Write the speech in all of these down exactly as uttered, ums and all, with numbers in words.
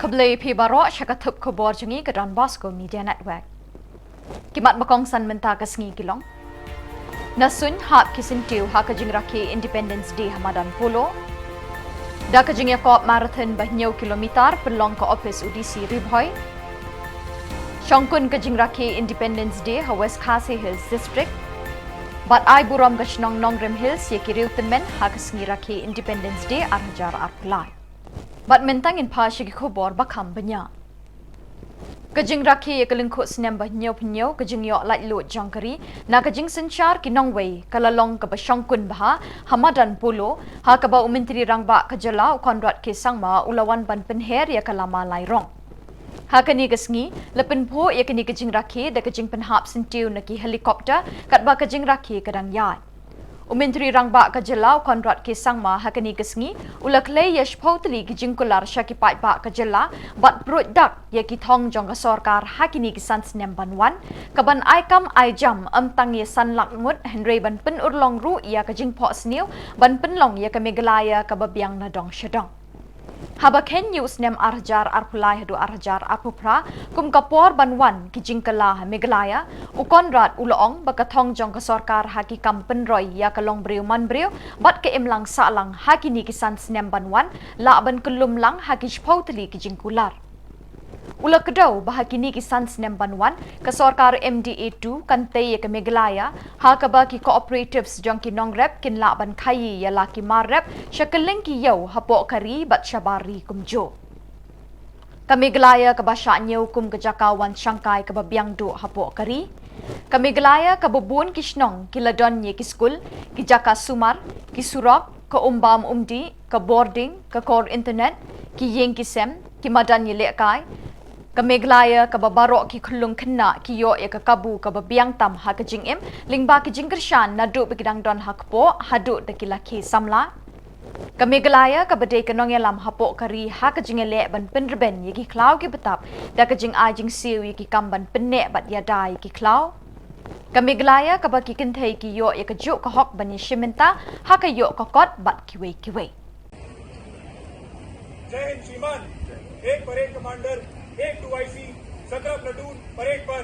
Khublei phi baroh sha ka thup khubor jong ngi ka Don Bosco Media Network. Ki mat ba kongsan mynta ka sngi ki long: Na suiñ hap ki syntiew ha ka jingrakhe Independence Day ha madan Polo. Da ka jingïakop marathon ba hynñiew kilometer pynlong ka ophis u D C Ri Bhoi. Shongkun ka jingrakhe Independence Day ha West Khasi Hills District. Bad ai burom ka shnong Nongrim Hills ïa ki riew tymmen ha ka sngi rakhe Independence Day ar hajar arphew lai. Bad mynta ngin phai sha ki khubor ba kham bniah. Ka jingrakhe ïa ka lyngkhuh snem ba hynñiewphew hynñiew ka jingïoh laitluid jong ka ri na ka jingsynshar ki nongwei ka la long kaba shongkun bha ha madan Polo, ha kaba u Myntri Rangbah ka jylla u Conrad K Sangma u la wan ban pynher ïa ka lama lai rong. Ha kane ka sngi la pynphuh ïa kane ka jingrakhe da ka jingpynhap syntiew na ki helicopter katba ka jingrakhe ka dang ïaid. U Myntri Rangbah ka jylla u Conrad K Sangma ha kane ka sngi u la khlei ïa shiphew tylli ki jingkular sha ki paidbah ka jylla bad pruid dak ïa ki thong jong ka sorkar ha kine ki san snem ban wan, ka ban ai kam ai jam ym tang ïa san lak ngut hynrei ban pynurlong ruh ïa ka jingphohsniew ban pynlong ïa ka Meghalaya kaba biang na dong sha dong. Haba khein ïa u snem ar hajar arphew lai haduh ar hajar arphew phra kum ka por ban wan ki jingkylla ha Meghalaya, u Conrad u la ong ba ka thong jong ka sorkar ha ki kam pynroi ïa ka longbriew manbriew bad ka imlang sahlang ha kine ki san snem ban wan lah ban kyllum lang ha ki shiphew tylli ki jingkular. U la kdew ba ha kine ki san snem ban wan ka sorkar M D A two kan tei ïa ka Meghalaya, ha kaba ki cooperatives jong ki nongrep kin lah ban khaïi ïa la ki mar rep sha kylleng ki ïew hapoh ka ri bad shabar ri kumjuh. Ka Meghalaya kaba shah ñiew kum ka jaka wan shangkai kaba biang duh hapoh ka ri. Ka Meghalaya kaba bun ki shnong ki la don ïa ki skul, ki jaka sumar, ki surok, ka umbam umdih, ka bording, ka kor internet, ki ïing ki sem, ki madan ïalehkai. Ka Meghalaya kaba baroh ki khyllung khynnah ki ïoh ïa ka kabu kaba biang tam ha ka jingim lyngba ki jingkyrshan naduh ba ki dang don ha kpoh haduh da ki la khie samla. Ka Meghalaya kaba dei ka nongïalam hapoh ka ri ha ka jingïaleh ban pynrben ïa ki khlaw ki btap da ka jingai jingsiew ïa ki kam ban pynneh bad ïada ïa ki khlaw. Ka Meghalaya kaba ki kynthei ki ïoh ïa kajuh ka hok ban ïashim bynta ha ka ïoh ka kot bad kiwei kiwei. जय हिंद श्रीमान। एक परेड कमांडर, एक टू आईसी, सत्रह प्लेटून परेड पर।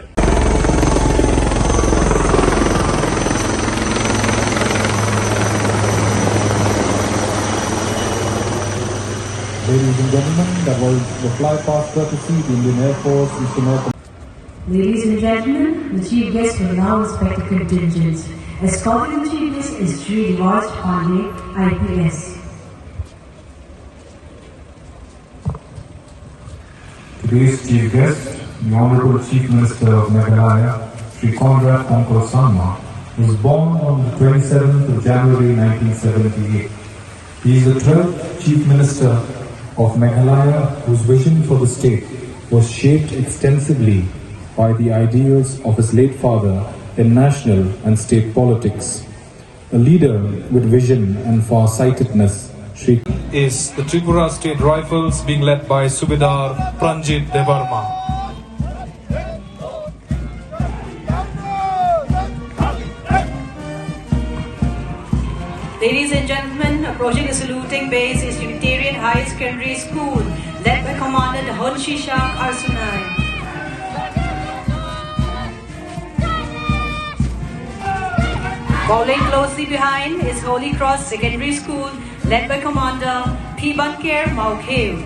Ladies and gentlemen, that was the flypast courtesy the Indian Air Force, Eastern Air Command. Ladies and gentlemen, the chief guest will now inspect the contingents. Escorting the chief guest is Shri Devaj Pandey, I P S. Today's chief guest, the Honorable Chief Minister of Meghalaya, Shri Conrad Tongkhar Sangma, was born on the twenty-seventh of January nineteen seventy-eight. He is the twelfth Chief Minister of Meghalaya whose vision for the state was shaped extensively by the ideals of his late father in national and state politics. A leader with vision and far-sightedness, Shri is the Tripura State Rifles being led by Subedar Pranjit Debbarma. Ladies and gentlemen, approaching the saluting base is Unitarian High Secondary School, led by Commander Dahon Shishak Arsunai. Following closely behind is Holy Cross Secondary School, led by Commander P. Banker Mawkheu.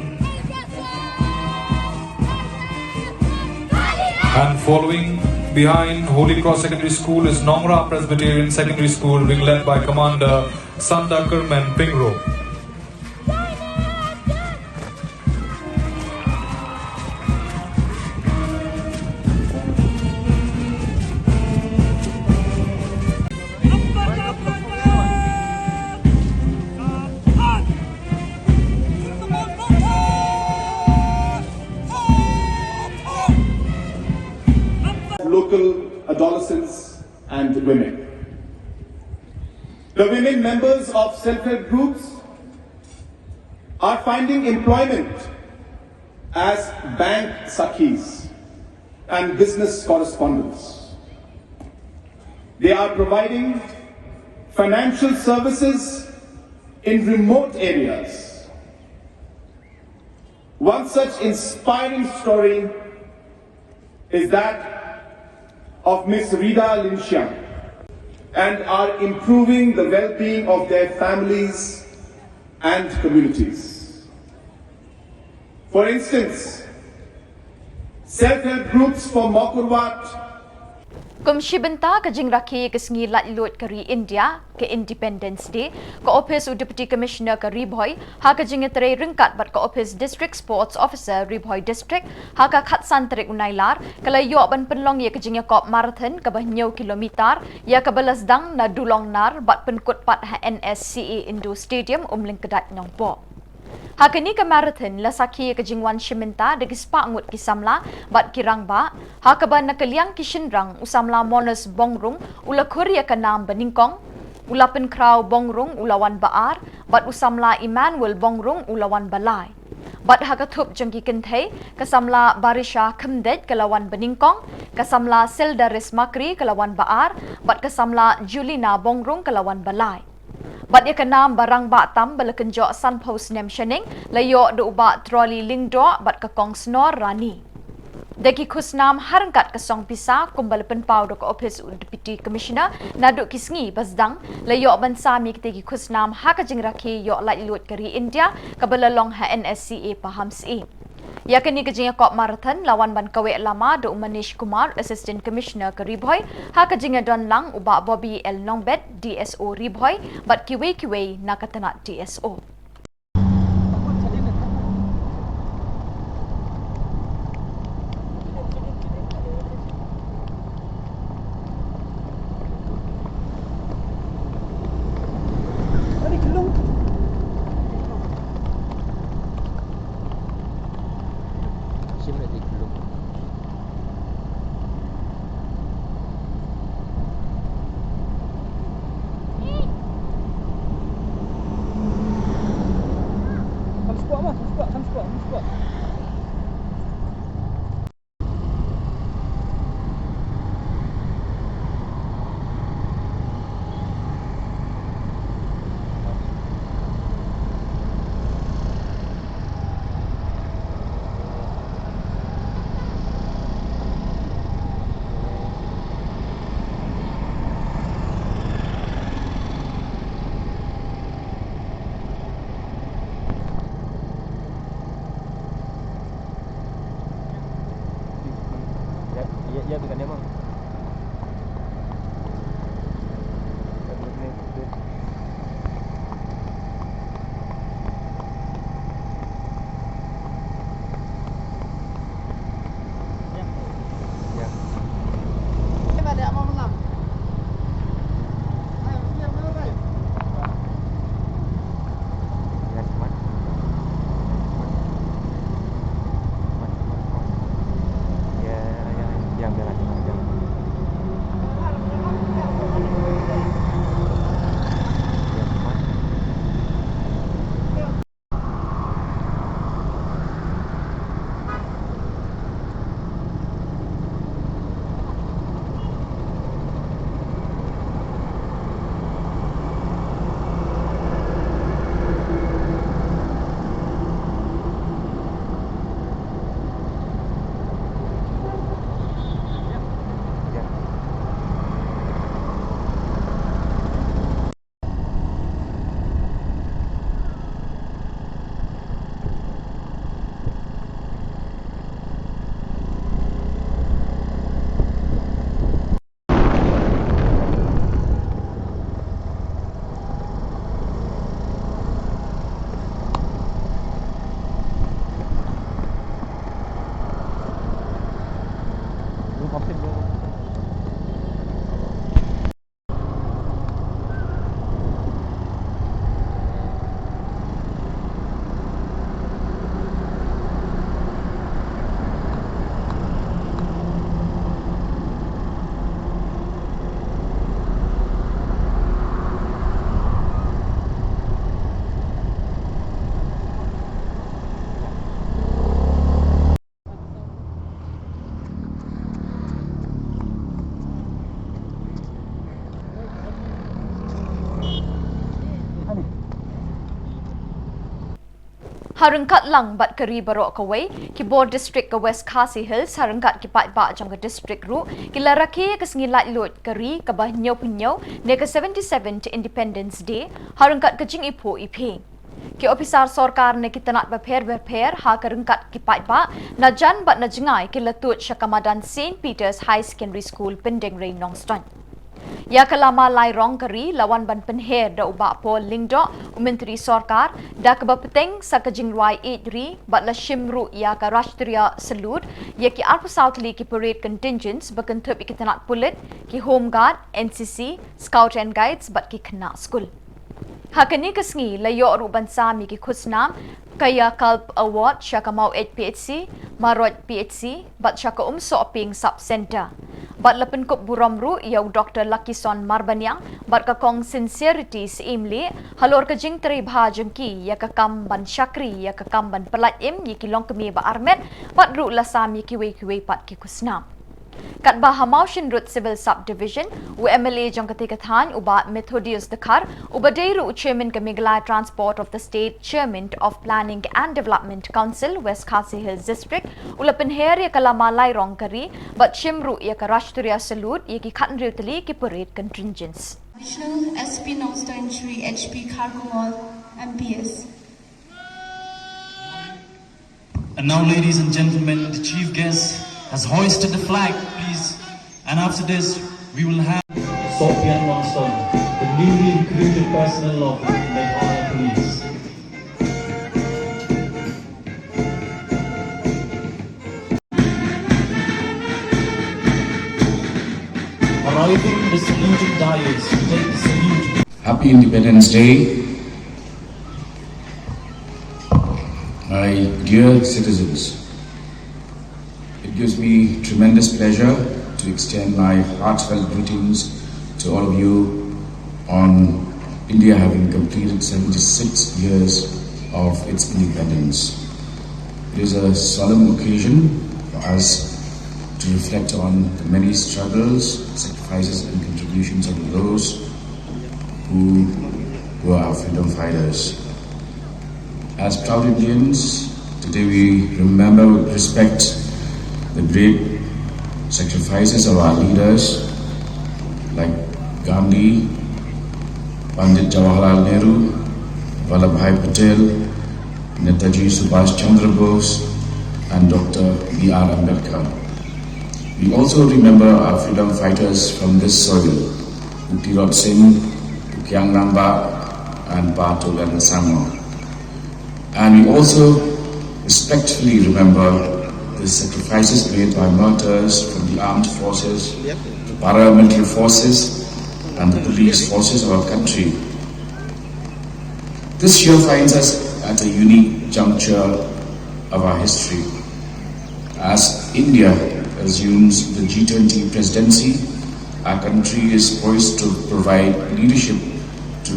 And following behind Holy Cross Secondary School is Nongra Presbyterian Secondary School, being led by Commander Santa Kermen Pingro. Local adolescents and women. The women members of self-help groups are finding employment as bank sakhis and business correspondents. They are providing financial services in remote areas. One such inspiring story is that of Miss Rida Lyngsiang and are improving the well-being of their families and communities. For instance, self-help groups for Mawkyrwat. Kum shi bynta ka jingrakhe ka sngi laitluid ka ri India, ka Independence Day, ka ophis u Deputy Commissioner ka Ri Bhoi, ha ka jingïatrei ryngkat bad ka ophis District Sports Officer Ri Bhoi District, ha ka khatsan tarik u Nailar, ka la ïoh ban pynlong ïa ka jingïakop marathon kaba hynñiew kilometer, ïa kaba la sdang na Dulong Nar bad pynkut pat ha N S C A Indoor Stadium Umlyngkdait Nongpoh. Ha kane ka marathon la sakhi ïa ka jingwan shimbynta da ki spah ngut ki samla bad ki rangbah, ha kaba na ka liang ki shynrang u samla Monos Bongrung u la khur ïa ka nam ba nyngkong, u Lapenkhraw Bongrung u la wan ba ar, bad u samla Emmanuel Bongrung u la wan ba lai. Bad ha ka thup jong ki kynthei, ka samla Barisha Khymdeit ka la wan ba nyngkong, ka samla Selda Resmakri ka la wan ba ar, bad ka samla Julina Bongrung ka la wan ba lai. Bad ïa ka nam ba rangbah tam ba la kynjoh sanphew snem shaneng la ïoh da u Bah Troli Lyngdoh bad ka Kong Snor Rani. Da ki khusnam ha ryngkat ka song pisa kumba la pynpaw da ka ophis u Deputy Commissioner, naduh ki sngi ba sdang la ïoh ban sam ïa kita ki khusnam ha ka jingrakhe ïoh laitluid ka ri India kaba la long ha N S C A Pahamsyiem. Ïa kane ka jingïakop marathon la wan ban kaweh lama da u Manish Kumar, Assistant Commissioner ka Ri Bhoi, ha ka jingïadon lang u Bah Bobby L Nongbet, D S O Ri Bhoi, bad kiwei kiwei na ka tnat D S O. Ha ryngkat lang bad ka ri baroh kawei, ki bor district ka West Khasi Hills ha ryngkat ki paidbah jong ka district ruh ki la rakhe ïa ka sngi laitluid ka ri kaba hynñiewphew hynñiew ne ka seventy-seventh Independence Day ha ryngkat ka jingiphuh iphieng. Ki ophisar sorkar na ki tnat bapher bapher ha ka ryngkat ki paidbah na jan bad na jngai ki la tuid sha ka madan Saint Peter's High Secondary School, Pyndengrei, Nongstoiñ. Ïa ka lama lairong ka ri la wan ban pynher da u Bah Paul Lyngdoh, u Myntri Sorkar, da kaba bteng sa ka jingrwai ïeid ri bad la shim ruh ïa ka Rashtriya Salute ïa ki arphew saw tylli ki parade contingents ba kynthup ïa ki tnat pulit, ki Home Guard, N C C, Scout and Guides bad ki khynnah skul. Ha kane ka sngi la ïoh ruh ban sam ïa ki khusnam Kayakalp Award sha ka Maweit P H C, Marot P H C bad sha ka Umsohpieng Sub Centre. Bad la pynkup burom ruh ïa u Doctor Luckison Marbaniang bad ka Kong Sincerity Syiemlieh halor ka jingtrei bha jong ki ïa ka kam ban shakri, ïa ka kam ban pyllait im ïa ki longkmie ba armet, bad ruh la sam ïa kiwei kiwei pat ki khusnam. Katba ha Mawshynrut Civil Sub Division, u M L A jong katei ka thaiñ, u Bah Methodius Dkhar, uba dei ruh u Chairman ka Meghalaya Transport of the State, Chairman of Planning and Development Council, West Khasi Hills District, u la pynher ïa ka lama lairong ka ri bad shim ruh ïa ka Rashtriya Salute ïa ki khathynriew tylli ki parade contingents. Additional S P Nongstoiñ Shri H P Kharkongor M P S. And now, ladies and gentlemen, the chief guest has hoisted the flag, please. And after this, we will have Sopian Nongstoiñ, the newly recruited personnel of Meghalaya Police. Arriving the saluting dais to take the salute. Happy Independence Day, my dear citizens. It gives me tremendous pleasure to extend my heartfelt greetings to all of you on India having completed seventy-six years of its independence. It is a solemn occasion for us to reflect on the many struggles, sacrifices, and contributions of those who were our freedom fighters. As proud Indians, today we remember with respect the great sacrifices of our leaders like Gandhi, Pandit Jawaharlal Nehru, Vallabhbhai Patel, Netaji Subhash Chandra Bose, and Doctor B R Ambedkar. We also remember our freedom fighters from this soil, U Tirot Singh, U Kiang Nangbah, and Pa Togan Sangma. And we also respectfully remember the sacrifices made by martyrs from the armed forces, the paramilitary forces, and the police forces of our country. This year finds us at a unique juncture of our history. As India assumes the G twenty presidency, our country is poised to provide leadership to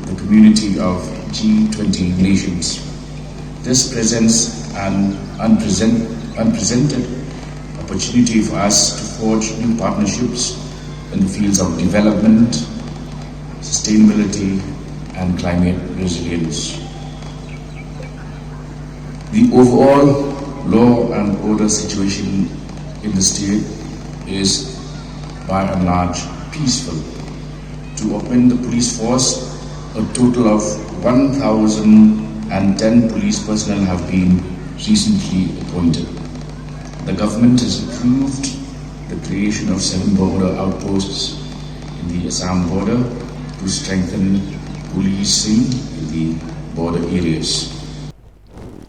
the community of G twenty nations. This presents an unpresent-, unprecedented opportunity for us to forge new partnerships in the fields of development, sustainability, and climate resilience. The overall law and order situation in the state is by and large peaceful. To augment the police force, a total of one thousand and ten police personnel have been recently appointed. The government has approved the creation of seven border outposts in the Assam border to strengthen policing in the border areas.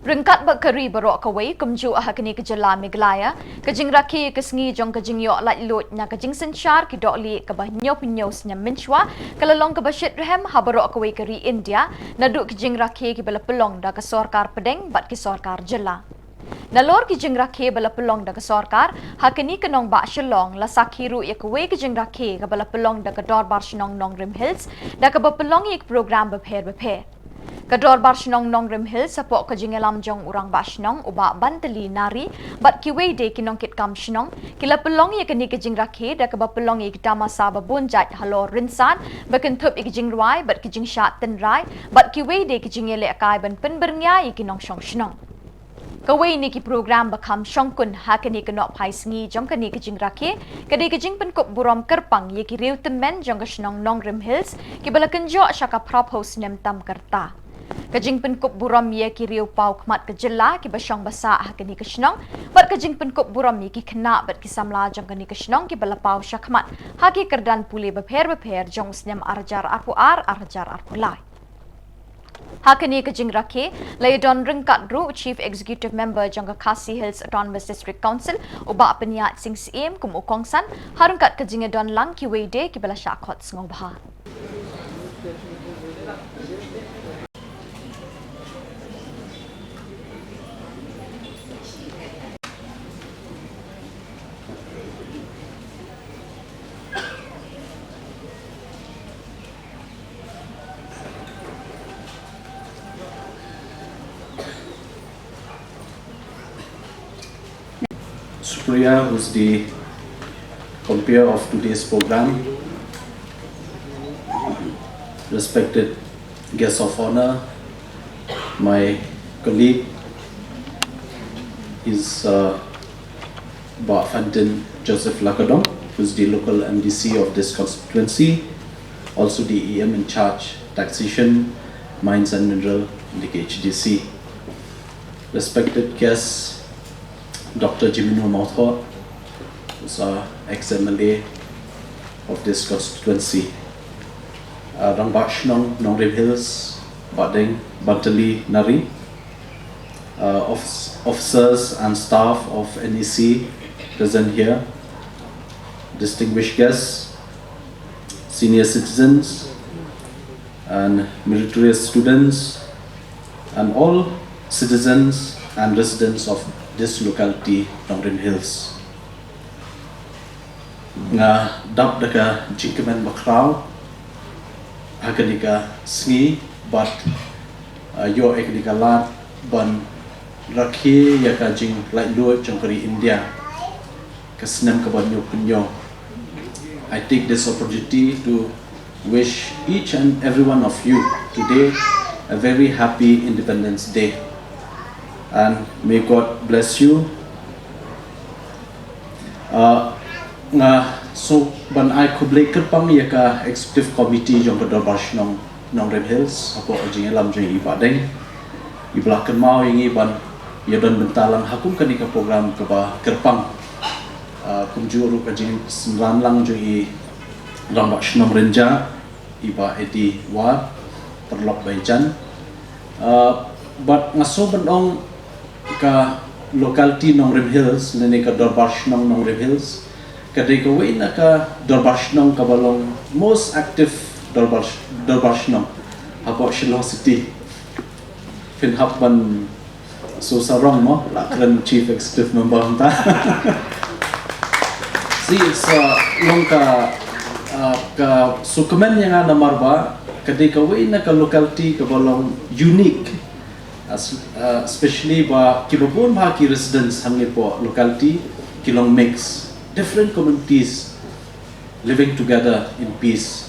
Ryngkat bad ka ri baroh kawei, kumjuh ha kane ka jylla Meghalaya, ka jingrakhe ïa ka sngi jong ka jingïoh laitluid na ka jingsynshar ki dohlieh kaba hynñiewphew hynñiew snem mynshuwa ka la long kaba shitrhem ha baroh kawei ka ri India, naduh ki jingrakhe kiba la pynlong da ka sorkar pdeng bad ki sorkar jylla. Nalor ki jingrakhe ba la pynlong da ka sorkar, ha kane ka nongbah Shillong la sakhi ruh ïa kawei ka jingrakhe kaba la pynlong da ka Dorbar Shnong Nongrim Hills, da kaba pynlong ïa ki program bapher bapher. Ka Dorbar Shnong Nongrim Hills, hapoh ka jingïalam jong u Rangbah Shnong u Bah Bantali Nari bad kiwei de ki nongkitkam shnong, ki la pynlong ïa kane ka jingrakhe da kaba pynlong ïa ki tamasa ba bun jait halor rynsan, ba kynthup ïa ki jingrwai bad ki jingshad tynrai bad kiwei de ki jingïalehkai ban pynbyrngia ïa ki nongshong shnong. Kawei na ki program ba kham shongkun ha kane ka nohphai sngi jong kane ka jingrakhe ka dei ka jingpynkup burom kyrpang ïa ki riew tymmen jong ka shnong Nongrim Hills kiba la kynjoh sha ka phra phew snem tam ka rta. Ka jingpynkup burom ïa ki riew paw khmat ka jylla kiba shong ba sah ha kane ka shnong, bad ka jingpynkup burom ïa ki khynnah bad ki samla jong kane ka shnong kiba la paw sha khmat ha ki kyrdan pule bapher bapher jong u snem ar hajar arphew ar, ar hajar arphew lai. Ha kane ka jingrakhe la ïadon ryngkat ruh u Chief Executive Member jong ka Khasi Hills Autonomous District Council, u Bah Pynïaid Sing Syiem, kum u kongsan, ha ryngkat ka jingïadon lang kiwei de kiba la shah khot sngewbha. Supriya, who's the compere of today's program, respected guest of honor, my colleague is, uh, Bah Fantin Joseph Lakadong, who's the local M D C of this constituency, also the E M in charge, taxation, mines and mineral, in the K H D C. Respected guests, Doctor Jemino Mawthoh, who's our ex-M L A of this constituency. Uh, Rangbah Shnong Nongrim Hills, Bah Deng Bantali Nari, uh, office, officers and staff of N E C present here, distinguished guests, senior citizens, and meritorious students, and all citizens and residents of this locality, Nongrim Hills. Nga dap da ka jingkmen bakhraw ha kane ka sngi bad, uh, ïoh ïa kane ka lad ban rakhe ïa ka jinglaitluid jong ka ri India ka snem kaba hynñiewphew hynñiew. I take this opportunity to wish each and every one of you today a very happy Independence Day. And may God bless you. Uh, nga sngewbha ban ai khublei kyrpang ïa ka Executive Committee jong ka Dorbar Shnong Nongrim Hills hapoh ka jingïalam jong i Bah Deng, iba la kynmaw ïa ngi ban ïadon bynta lang ha kum kane ka program kaba kyrpang. Uh, kumjuh ruh ka jingsynran lang jong i Rangbah Shnong Rynjah, i Bah Eddie War, paralok ba ïajan. Uh, bad nga sngewbha ban ong ka locality Nongrim Hills, lane ka Dorbar Shnong Nongrim Hills, ka dei kawei na ka Dorbar Shnong kaba long most active Dorbar, Dorbar Shnong hapoh Shillong City. Phin hap ban shu sarong mo, la kren Chief Executive Member mynta. Si, it's, uh, long ka, uh, ka shu kmen ïa nga namar ba ka dei kawei na ka locality kaba long unique. As, uh, especially ba kiba bun bha ki residents hangne hapoh locality ki long mix, different communities living together in peace.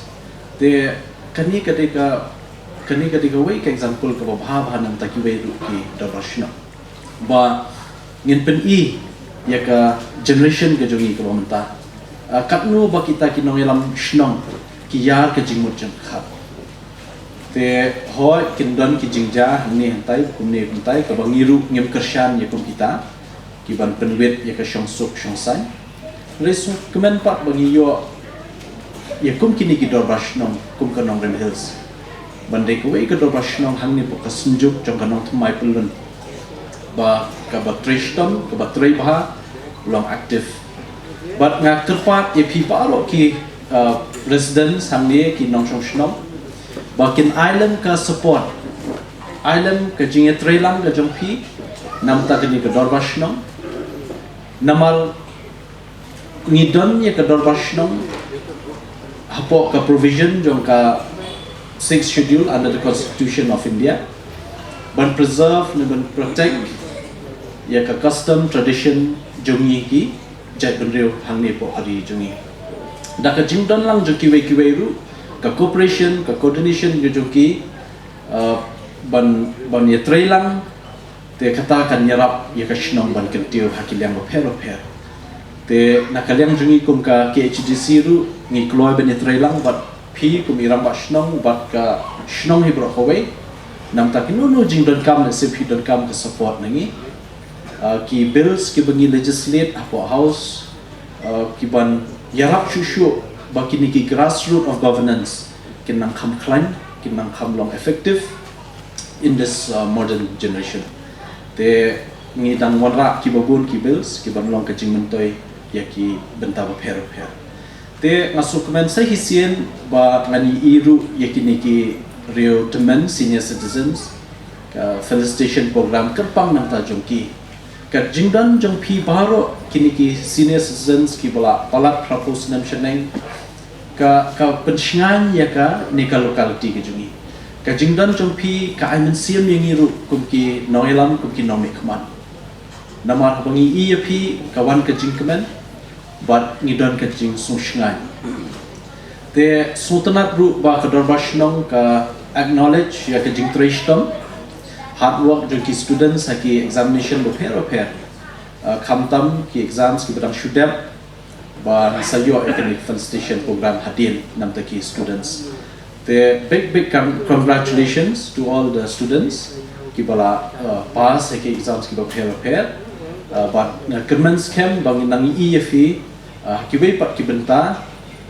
Te kane ka dei ka, kane ka dei kawei ka example kaba bha bha na bynta kiwei ruh ki Dorbar Shnong. Ba ngin pyni ïa ka generation ka jong ngi kaba mynta, ah, katno ba kita ki nongïalam shnong ki ïar ka jingmut jingpyrkhat. Te hooid kin don ki jingjia hangne hangtai, kumne kumtai, kaba ngi ruh ngim kyrshan ïa kum kita ki ban pynwit ïa ka shongsuk shongsaiñ. Hynrei sngewkmen pat ba ngi ïoh ïa kum kine ki Dorbar Shnong kum ka Nongrim Hills ban dei kawei ka Dorbar Shnong hangne hapoh ka Synjuk jong ka Nongthymmai Pyllun, ba kaba trei shitom, kaba trei bha, long active. Bad nga kyrpad ïa phi baroh ki, uh, residents hangne, ki nongshong shnong, ba kin ai lem ka support, ai lem ka jingïatreilang ka jong phi na bynta kane ka Dorbar Shnong. Namar ngi don ïa ka Dorbar Shnong hapoh ka provision jong ka Sixth Schedule under the Constitution of India, ban preserve ne ban protect ïa ka custom tradition jong ngi ki jaitbynriew hangne hapoh ka ri jong ngi. Da ka jingdon lang jong kiwei kiwei ruh, ka cooperation, ka coordination jong ki, uh, ban, ban ïatreilang, te kata kan ïarap ïa ka shnong ban kyntiew ha ki liang bapher bapher. Te na ka liang jong ngi kum ka K H A D C ruh ngi kloi ban ïatreilang bad phi kum i rangbah shnong bad ka shnong hi baroh kawei. Namar kino kino jingdonkam, lehse phi donkam ka support na ngi. Uh, ki bills kiba ngi legislate hapoh House, uh, kiban ïarap shuh shuh ba kine ki grassroots of governance kin nang kham khlaiñ, kin nang kham long effective in this, uh, modern generation. Te ngi dang wanrah kiba bun ki bills kiban long ka jingmyntoi ïa ki bynta bapher bapher. Te nga sngewkmen sa shisien ba ngan ïohi ruh ïa kine ki riew tymmen senior citizens, ka felicitation program kyrpang na ka bynta jong ki. Ka jingdon jong phi baroh kine ki senior citizens kiba la palat phraphew snem shaneng, ka, ka pynshngaiñ ïa kane ka locality ka jong ngi. Ka jingdon jong phi ka ai mynsiem ïa ngi ruh kum ki nongïalam, kum ki nongmihkhmat. Namar haba ngi ïohi ïa phi ka wan ka jingkmen bad ngi don ka jingsngewshngaiñ. Te sngewtynnat ruh ba ka dorbar shnong ka acknowledge ïa ka jingtrei shitom, hard work jong ki students ha ki examination bapher bapher. Uh, khamtam ki exams kiba dang shu dep, ba ngi sa ïoh ïa kane ka felicitation program hadien na ka bynta ki students. Te big, big con-, congratulations to all the students kiba la, uh, pass ha ki exams kiba pher pher. Uh, bad, uh, kyrmen skhem ba ngin nang ïohi ïa phi, uh, ha kiwei pat ki bynta,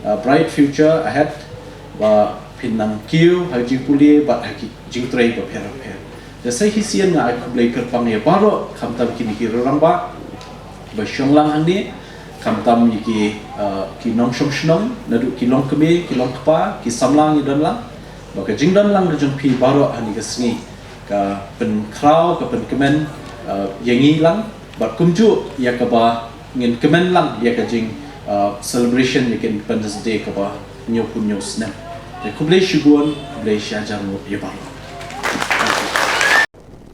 uh, bright future ahead, ba phin nang kiew ha ki jingpule bad ha ki jingtrei bapher bapher. Te sa shisien nga ai khublei kyrpang ïa baroh, khamtam kine ki rangbah ba shong lang hangne, khamtam ïa ki, uh, ki nongshong shnong, naduh ki longkmie, ki longkpa, ki samla ngi don lang. Ba ka jingdon lang ka jong phi baroh ha kane ka sngi ka pynkhraw, ka pynkmen, uh, ïa ngi lang, bad kumjuh ïa kaba ngin kmen lang ïa ka jing, uh, celebration ïa ka Independence Day kaba hynñiewphew hynñiew snem. Te khublei shibun, khublei shihajar ngut ïa baroh.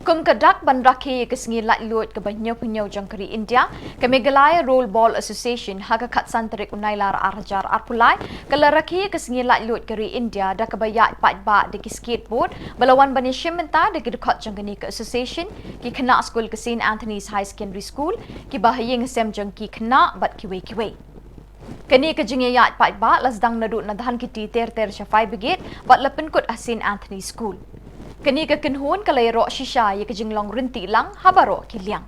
Kum ka dak ban rakhe ïa ka sngi laitluid kaba hynñiewphew hynñiew jong ka ri India, ka Meghalaya Roll Ball Association ha ka khatsan tarik u Nailar ar hajar arphew lai ka la rakhe ïa ka sngi laitluid ka ri India da kaba ïaid paidbah da ki skateboard ba la wan ban ïashim bynta da ki dkhot jong kane ka association, ki khynnah skul ka Saint Anthony's High Secondary School, kiba ha ïing ha sem jong ki khynnah bad kiwei kiwei. Kane ka jingïaid paidbah la sdang naduh na Dhankheti ter ter sha fire brigade bad la pynkut ha Saint Anthony School. Kane ka kynhun ka la ïaroh shisha ïa ka jinglong ryntih lang ha baroh ki liang.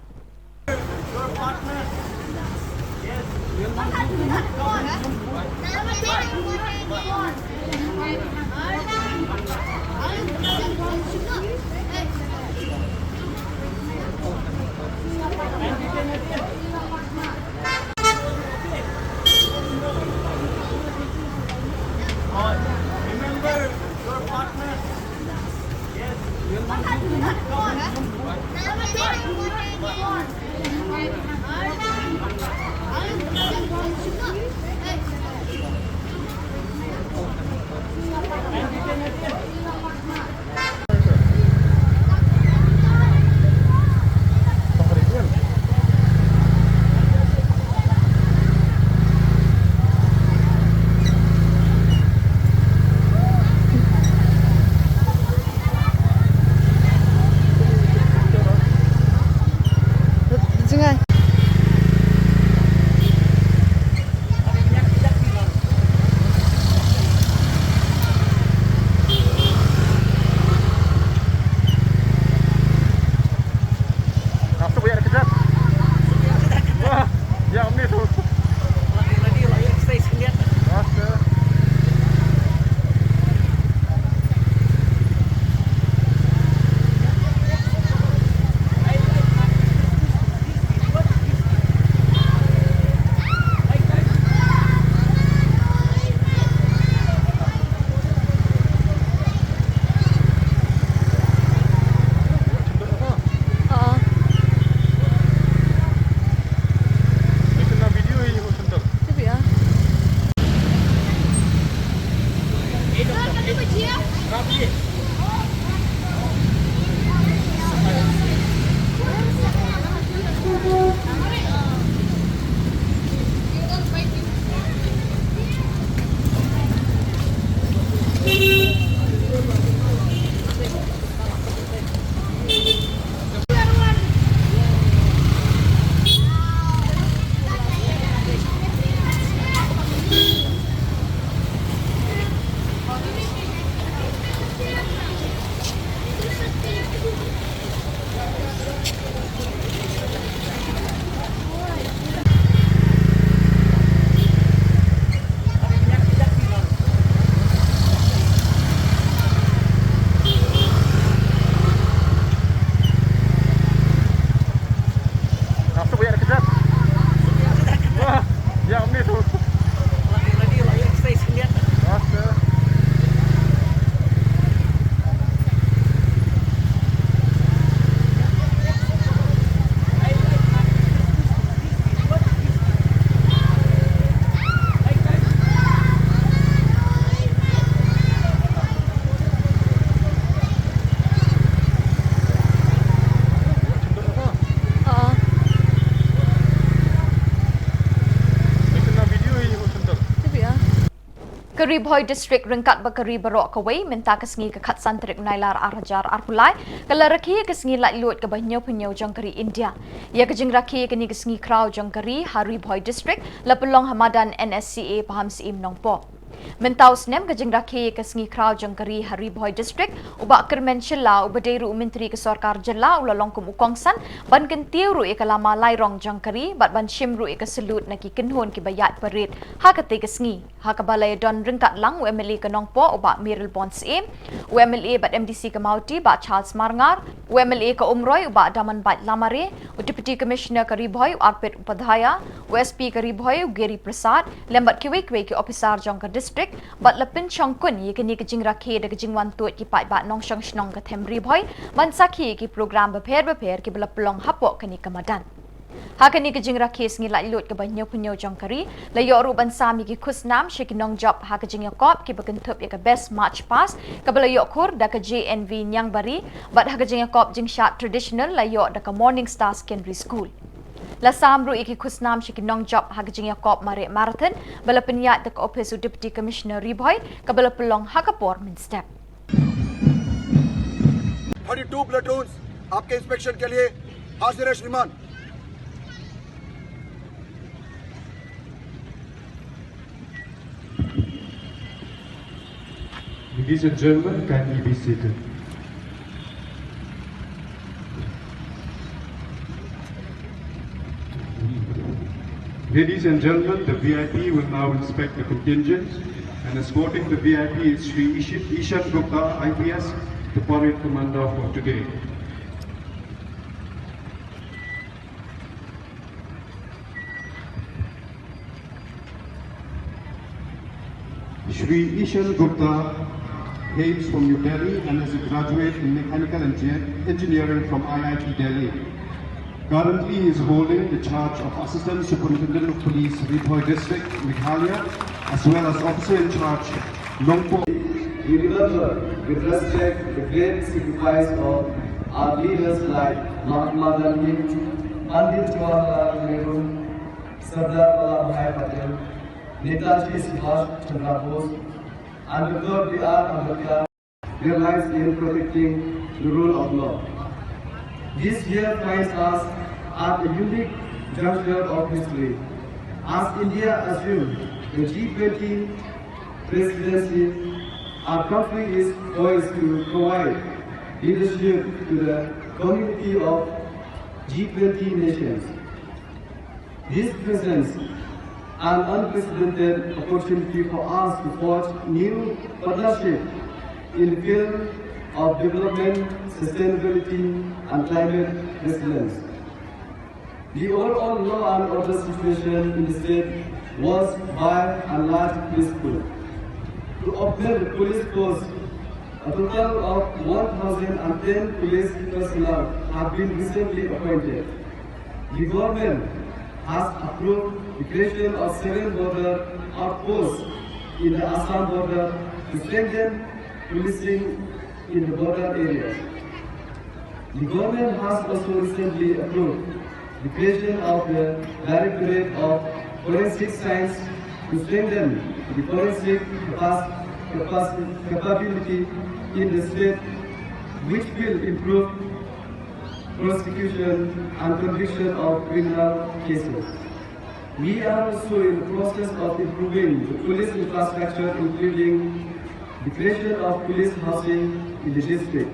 Ka Ri Bhoi District ryngkat bad ka ri baroh kawei mynta ka sngi ka khatsan tarik Nailar ar hajar arphew lai ka la rakhe ïa ka sngi laitluid kaba hynñiewphew hynñiew jong ka ri India. Ïa ka jingrakhe ïa kane ka sngi khraw jong ka ri ha Ri Bhoi District la pynlong ha madan N S C A Pahamsyiem Nongpoh. Mynta u snem ka jingrakhe ïa ka sngi khraw jong ka ri ha Ri Bhoi District, u Bah Kyrmen Shylla uba dei ruh u Myntri ka Sorkar Jylla u la long kum u kongsan ban kyntiew ruh ïa ka lama lairong jong ka ri bad ban shim ruh ïa ka salute na ki kynhun kiba ïaid parade ha katei ka sngi. Ha kaba la ïadon ryngkat lang u M L A ka Nongpoh u Bah Mayralborn Syiem, u M L A bad M D C ka Mawti Bah Charles Marngar, u M L A ka Umroi u Bah Damanbait Lamare, u Deputy Commissioner ka Ri Bhoi u Arpit Upadhyaya, u S P ka Ri Bhoi u Giri Prasad, lem bad kiwei kiwei ki ophisar jong ka district, bad la pynshongkun ïa kane ka jingrakhe da ka jingwan tuid ki paidbah nongshong shnong ka them Ri Bhoi ban sakhi ïa ki program bapher bapher kiba la pynlong hapoh kane ka madan. Ha kane ka jingrakhe sngi laitluid kaba hynñiewphew hynñiew jong ka ri, la ïoh ruh ban sam ïa ki khusnam sha ki nongjop ha ka jingïakop kiba kynthup ïa ka Best March Past kaba la ïoh khur da ka J N V Niangbari, bad ha ka jingïakop jingshad traditional la ïoh da ka Morning Star Secondary School. La sam ruh ïa ki khusnam sha ki nongjop ha ka jingïakop mareh marathon ba la pynïaid da ka ophis u Deputy Commissioner Ri Bhoi kaba la pynlong ha ka por mynstep. थर्टी टू प्लेटून्स आपके इंस्पेक्शन के लिए हाजिर है श्रीमान। Ladies and gentlemen, kindly be seated. Ladies and gentlemen, the V I P will now inspect the contingent, and escorting the V I P is Shri Ishi- Ishan Gupta, I P S, the parade commander for today. Shri Ishan Gupta hails from New Delhi and is a graduate in Mechanical Engi- Engineering from I I T Delhi. Currently, he is holding the charge of Assistant Superintendent of Police, Ri Bhoi District, Meghalaya, as well as Officer in Charge, Nongpoh. We remember with respect the great sacrifice of our leaders like Mahatma Gandhi, Pandit Jawaharlal Nehru, Sardar Vallabhbhai Patel, Netaji Subhash Chandra Bose, and Doctor B R Ambedkar, their lives in protecting the rule of law. This year finds us at a unique juncture of history. As India assumes the G twenty presidency, our country is poised to provide leadership to the community of G twenty nations. This presents an unprecedented opportunity for us to forge new partnership in the field of development, sustainability, and climate resilience. The overall law and order situation in the state was by and large peaceful. To augment the police force, a total of one thousand and ten police personnel have been recently appointed. The government has approved the creation of seven border outposts in the Assam border to strengthen policing in the border areas. The government has also recently approved the creation of the Directorate of Forensic Science to strengthen the forensic capac- capac- capability in the state, which will improve prosecution and conviction of criminal cases. We are also in the process of improving the police infrastructure, including the creation of police housing in the district.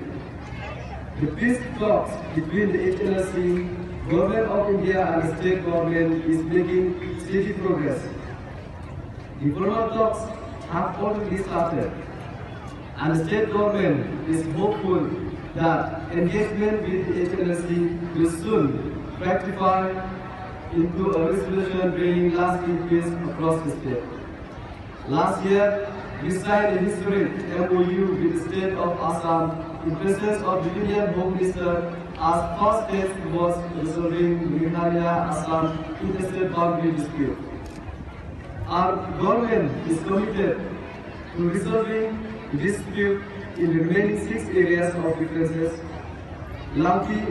The peace talks between the H N S C, Government of India and the state government is making steady progress. The formal talks have already started, and the state government is hopeful that engagement with the H N S C will soon fructify into a resolution bringing lasting peace across the state. Last year, we signed a historic M O U with the state of Assam in presence of the Union Home Minister as first step towards resolving the Meghalaya-Assam interstate boundary dispute. Our government is committed to resolving the dispute in the remaining six areas of differences: Langpih,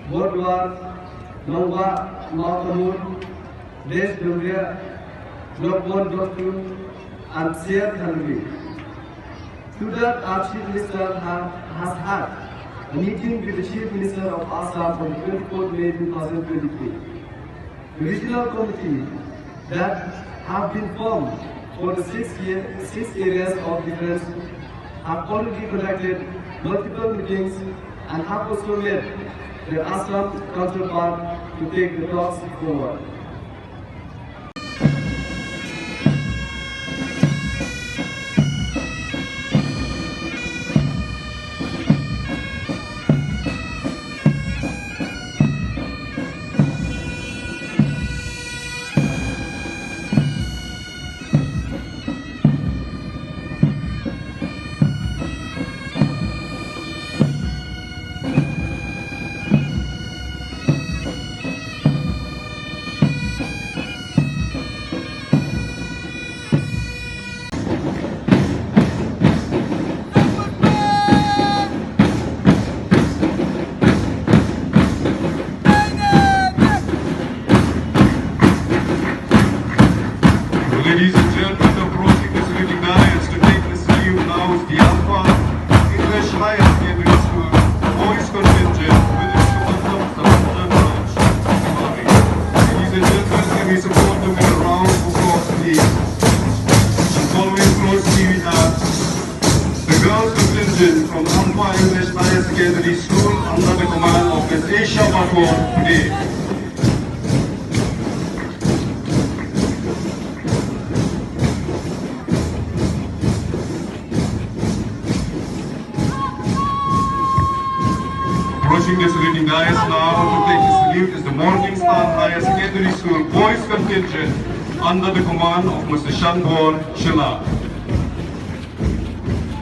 Borduar, Nongwah, Mawtamur, Desh Dongria, Block one, Block two, and Sir Henry. To that, our Chief Minister ha- has had a meeting with the Chief Minister of Assam on twenty-fourth May two thousand twenty-three. The regional committee that have been formed for the six, year, six areas of difference have already conducted multiple meetings and have also met their Assam counterpart to take the talks forward. Ladies and gentlemen, approaching the saluting dais to take the salute now is the Alpha English Higher Secondary School boys contingent with its Sumantam Saranjan Raj Kumari. Ladies and gentlemen, can we support them with a round of applause, please? And following closely, we have the girls contingent from Alpha English Higher Secondary School under the command of Miss Aisha Patwar Pune. Approaching the saluting dais now to take the salute is the Morning Star Higher Secondary School boys contingent under the command of Mister Shanbor Shila.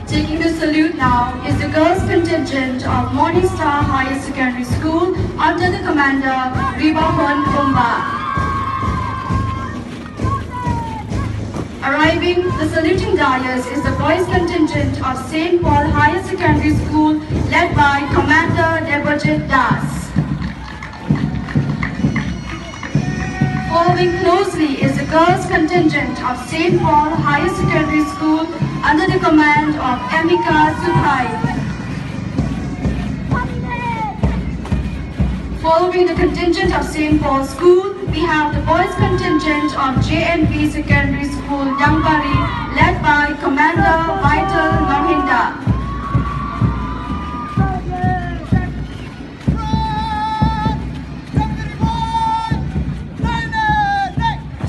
Taking the salute now is the girls contingent of Morning Star Higher Secondary School under the commander Ribahon Umba. Arriving the saluting dais is the boys contingent of Saint Paul Higher Secondary School led by Commander Debojit Das. Following closely is the girls contingent of Saint Paul Higher Secondary School under the command of Emika Sukhai. Following the contingent of Saint Paul School, we have the boys contingent of J N V Secondary School, Yangbari, led by Commander Vital Nonghinda.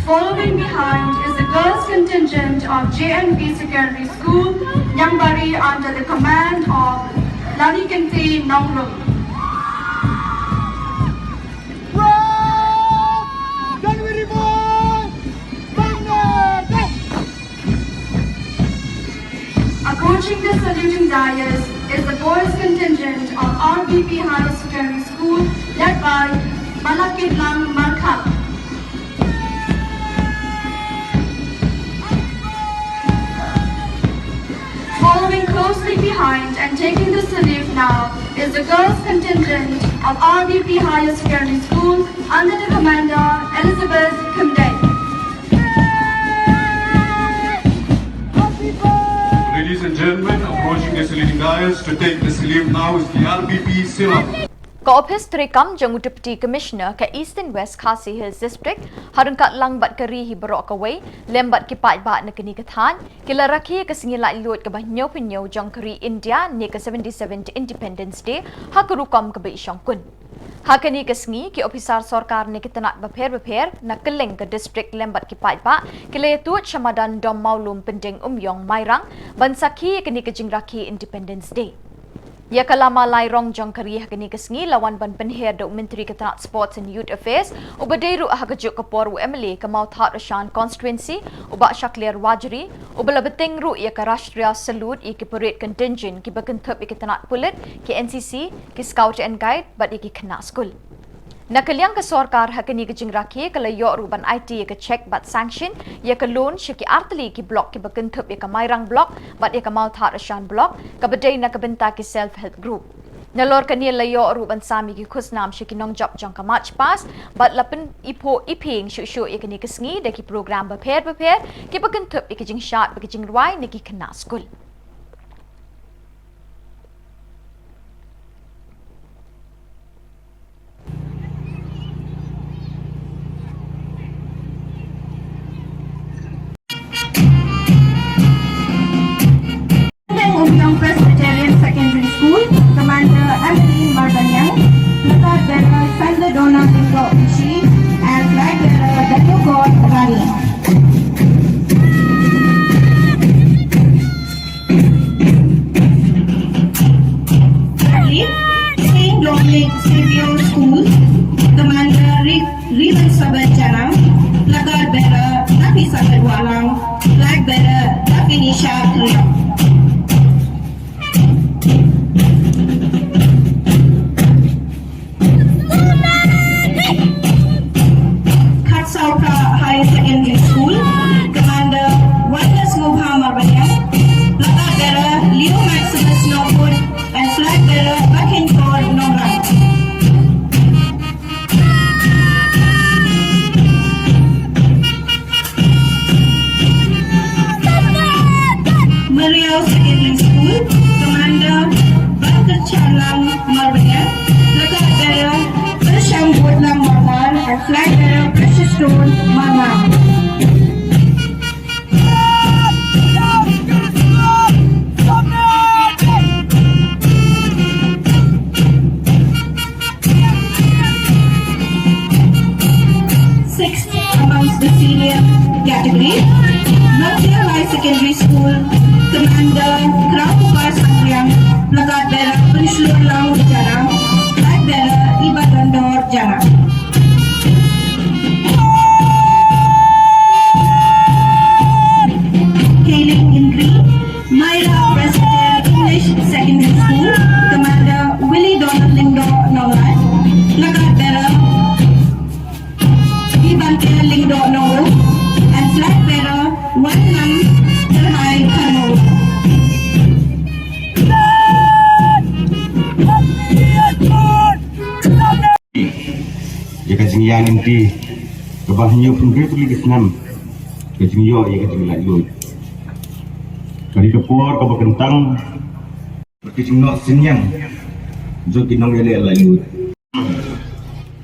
Following behind is the girls contingent of J N V Secondary School, Yangbari under the command of Lani Kente Nongrum. Approaching the saluting dais is the boys contingent of R B P Higher Secondary School led by Malakitlang Markhap. Following closely behind and taking the salute now is the girls contingent of R B P Higher Secondary School under the commander Elizabeth Khymdeit. Ladies and gentlemen, approaching the saluting dais to take the salute now is the R B P Silap. Ka Ophis treikam jong u Deputy Commissioner ka Eastern West Khasi Hills District ha ryngkat lang bad ka ri hi baroh kawei lem bad ki paidbah na kane ka thaiñ ki la rakhe ka sngi laitluid kaba hynñiewphew hynñiew jong ka ri India ne ka seventy-seventh Independence Day ha ka rukom kaba ishongkun. Ha kane ka sngi ki ophisar sorkar na ki tnat bapher bapher na kylleng ka district lem bad ki paidbah ki la ïatuid sha madan Dom Mawlum Pyndengumiong Mairang ban sakhi ïa kane ka jingrakhe Independence Day. Ïa ka lama lai rong jong ka ri ha kane ka sngi la wan ban pynher da u Myntri ka tnat Sports and Youth Affairs uba dei ruh ha kajuh ka por u M L A ka Mawthadraishan Constituency, u Bah Shakliar Warjri, uba la bteng ruh ïa ka Rashtriya Salute ïa ki parade contingent kiba kynthup ïa ki tnat pulit, ki N C C, ki Scout and Guide bad ïa ki khynnah skul. Na ka liang ka sorkar ha kane ka jingrakhe ka la ïoh ruh ban aiti ïa ka cheque bad sanction ïa ka loan sha ki artylli ki block kiba kynthup ïa ka Mairang Block bad ïa ka Mawthadraishan Block kaba dei na ka bynta ki Self Help Group. Nalor kane la ïoh ruh ban sam ïa ki khusnam sha ki nongjop jong ka March Past bad la pyn-iphuh iphieng shuh shuh ïa kane ka sngi da ki program bapher bapher kiba kynthup ïa ki jingshad bad ki jingrwai na ki khynnah skul. President Umyong Presbyterian Secondary School, Commander Emily Marbaniang, Placard Bearer Sandra Donna Lyngdoh Rishi, and Flag Bearer Daniel Kaur Rani. Saint Dominic Saviour School, Commander Rick Riven Sabat Janam, Placard Bearer Dapi Sabat Walang, Flag Bearer Dapi Nisha Kriok. Khatsaupra Higher Secondary School, Commander Wanda Smubha Marbaniang, Placard Bearer Leo Maximus Nongkut, and Flag Bearer Bakhin Kor Nongrang. Mariau Secondary School, Commander Bangkar Chalang Marbaniang, Placard Bearer Prasham Bodlam Marmar, and Flag Bearer Precious Stone Marmar. Sixth amongst the senior category, North Hill High Secondary School, Commander Kraw Kupar Sangriang, Placard Bearer Pynshlur Lang Jaram, Flag Bearer Iba Dondor Jaram. Kailing in green, Myra Presbyterian English Secondary School, Commander Willie Donald Lyngdoh Nonglait, Placard Bearer Ibante Lyngdoh Nongrum, and Flag Bearer Wanlam Terhai Kharmur. Ïa ka jingïaid lynti kaba hynñiewphew hynriew tylli ki snem, ka jingïoh ïa ka jinglaitluid. Ka dei ka por kaba kyntang bad ka jingnoh synñiang jong ki nongïaleh laitluid.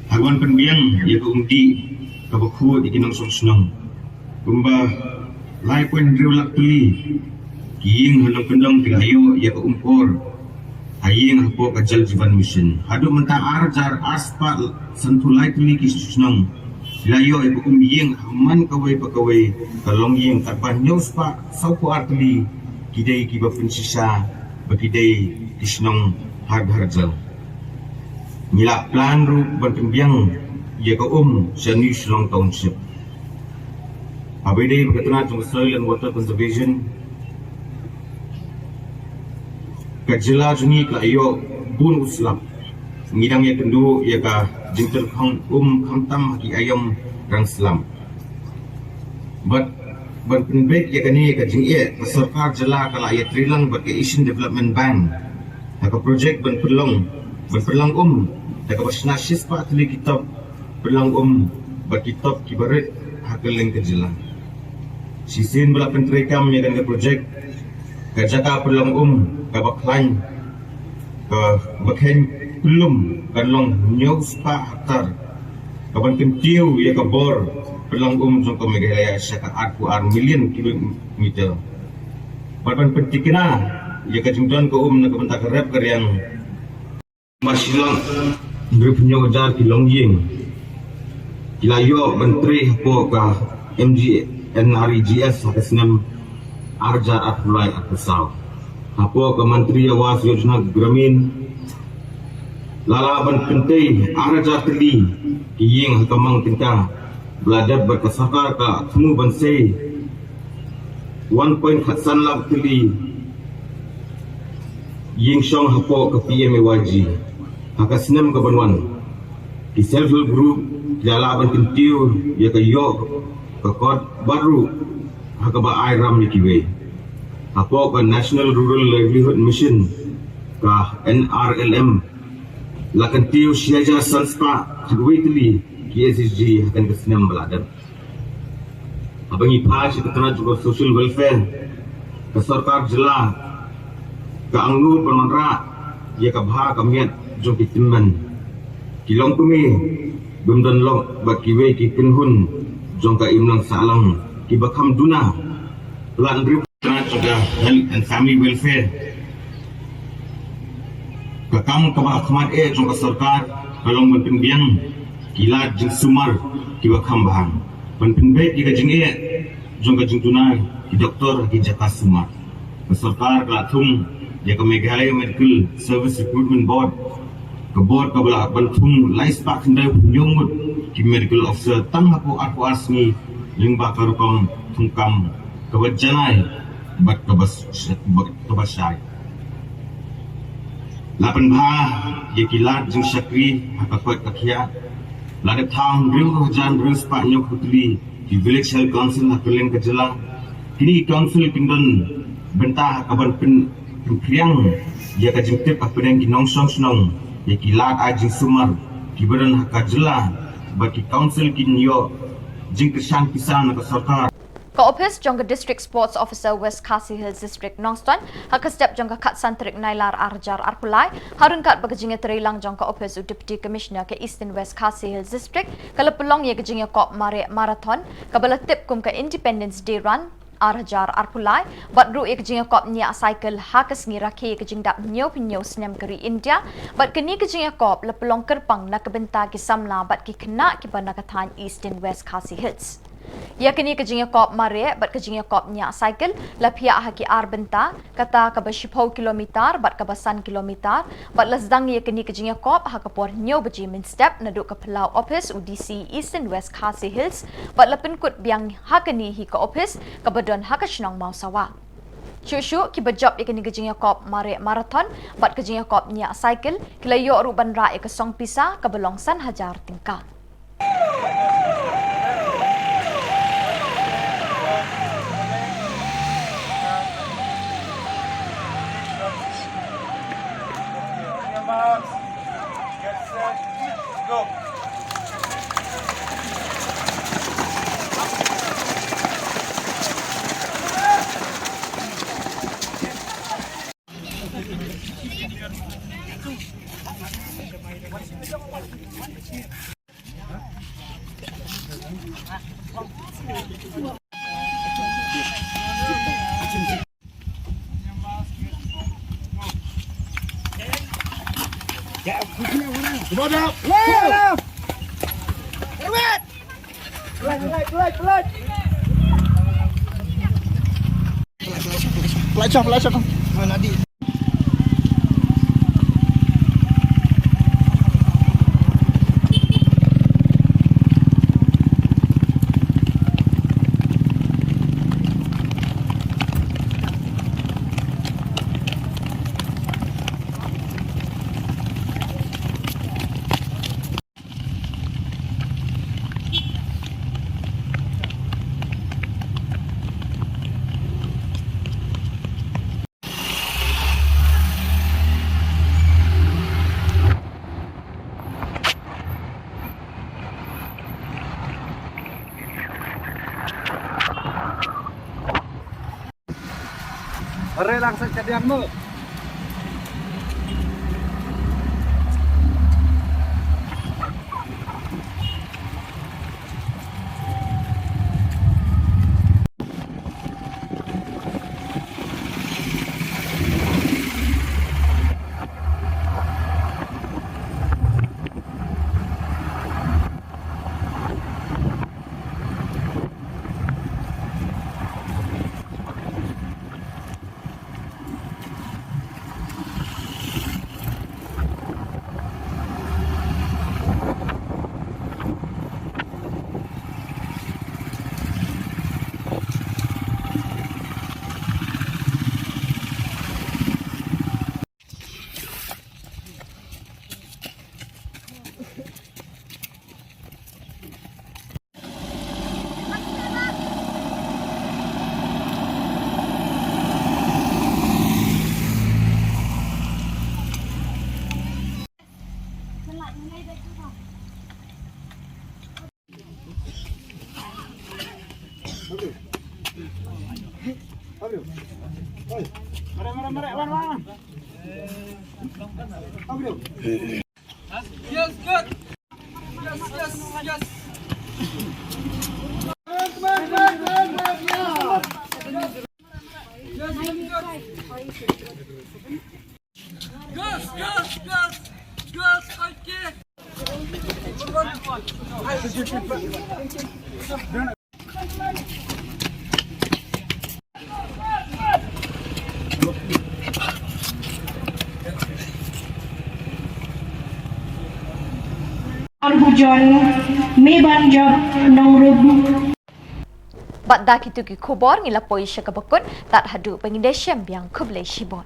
Ha kaba pynbiang ïa ka umdih kaba khuid ïa ki nongshong shnong, kumba lai point hynriew lak tylli ki ïing ha Nongkyndong ki la ïoh ïa ka um por ha ïing hapoh ka Jal Jeevan Mission. Haduh mynta ar hajar ar spah sanphew lai tylli ki shnong ki la ïoh ïa ka um ïing ha man kawei pa kawei ka longïing, katba hynñiew spah sawphew ar tylli ki dei kiba pynshisha ba ki dei ki shnong har bha har jaiñ. Ngi la plan ruh ban pynbiang ïa ka um sha New Shillong Township. Haba ïadei bad ka tnat jong ka Soil and Water Conservation, ka jylla jong ngi ka la ïoh bun u slap. Ngi dang ïakynduh ïa ka jingtyrkhong um khamtam ha ki aïom rang slap. Bad ban pynbeit ïa kane ka jingeh, ka sorkar jylla ka la ïatreilang bad ka Asian Development Bank ha ka projek ban pynlong, ban pynlong um da kaba shna shispah tylli ki top pynlong um bad ki top kiba rit ha kylleng ka jylla. Shisien ba la pyntreikam ïa kane ka projek, ka jaka pynlong um kaba khlaiñ, kaba kheiñ kyllum kan long hynñiew spah hektar, kaban kyntiew ïa ka bor pynlong um jong ka Meghalaya sha ka arphew ar million cubic meter. Bad ban pynthikna ïa ka jingdon ka um na ka bynta ka rep ka riang. Ba shilak hynriewphew hynñiew hajar ki longïing ki la ïoh ban trei hapoh ka M G N R E G S ha ka snem ar hajar arphew lai arphew saw. Hapoh ka Mantri Awas Yojana Gramin la lah ban pyntei ar hajar tylli ki ïing ha ka mang tyngka ba la dep bad ka sorkar ka thmu ban sei one point khatsan lak tylli ïing shong hapoh ka P M A Y G ha ka snem kaban wan. Ki self help group ki la lah ban kyntiew ïa ka ïoh ka kot bad ruh ha kaba ai ram ïa kiwei. Hapoh ka National Rural Livelihood Mission Ka N R L M la kyntiew shi hajar san spah khatwei tylli ki S H G ha kane ka snem ba la dep. Haba ngi phai sha ka tnat jong ka social welfare, ka sorkar jylla ka angnud ban wanrah ïa ka bha ka miat jong ki tymmen, ki longkmie, bym don lok bad kiwei ki kynhun jong ka imlang sahlang kiba kham duna. Plan rip tnat jong ka health and family welfare, ka kam kaba khmat eh jong ka sorkar ka long ban pynbiang ki lad jingsumar kiba kham bha, ban pynbeit ïa ka jingeh jong ka jingduna ki doktor ha ki jaka sumar. Ka sorkar ka la thung ïa ka Meghalaya Medical Service Recruitment Board, ka board kaba la ban thung lai spah khyndai phew hynñiew ngut ki medical officer tang hapoh arphew ar sngi, lyngba ka rukom thungkam kaba janai bad kaba s-, bad kaba shai. La pynbha ïa ki lad jingshakri ha ka koit ka khiah. La dep thaw hynriew hajar hynriew spah hynñiewphew tylli ki Village Health Council ha kylleng ka jylla. Kine ki council kin don bynta ha kaban pyn-, pynphriang ïa ka jingtip hapdeng ki nongshong shnong ïa ki lad ai jingsumar kiba don ha ka jylla, bad ki council kin ïoh jingkyrshan pisa na ka sorkar. Ka ophis jong ka District Sports Officer West Khasi Hills District Nongstoiñ, ha ka step jong ka khatsan tarik Nailar arhajar arphew lai, ha ryngkat bad ka jingïatreilang jong ka ophis u Deputy Commissioner ka Eastern West Khasi Hills District, ka la pynlong ïa ka jingïakop mareh marathon, kaba la tip kum ka Independence Day Run arhajar arphew lai, bad ruh ïa ka jingïakop ñiah cycle ha ka sngi rakhe ïa ka jingdap hynñiewphew hynñiew snem ka ri India, bad kane ka jingïakop la pynlong kyrpang na ka bynta ki samla bad ki khynnah kiba na ka thaiñ Eastern West Khasi Hills. Ïa kane ka jingïakop mareh bad ka jingïakop ñiah cycle la phiah ha ki ar bynta, kata kaba shiphew kilometer bad kaba san kilometer, bad la sdang ïa kane ka jingïakop ha ka por hynñiew baje mynstep naduh ka phyllaw ophis u D C Eastern West Khasi Hills, bad la pynkut biang ha kane hi ka ophis kaba don ha ka shnong Mawsawa. Shuh shuh kiba jop ïa kane ka jingïakop mareh marathon bad ka jingïakop ñiah cycle ki la ïoh ruh ban rah ïa ka song pisa kaba long san hajar tyngka. Hare lang sa kadiang mo. Yes, good. Yes, yes, yes. Yes, yes, yes. Yes, yes, yes. Yes, okay. Arbujon, Meban Job, Nongrum. Bad da kitu ki khubor ngi la poi sha kaba kut, tad haduh ba ngin da shem biang, khublei shibun.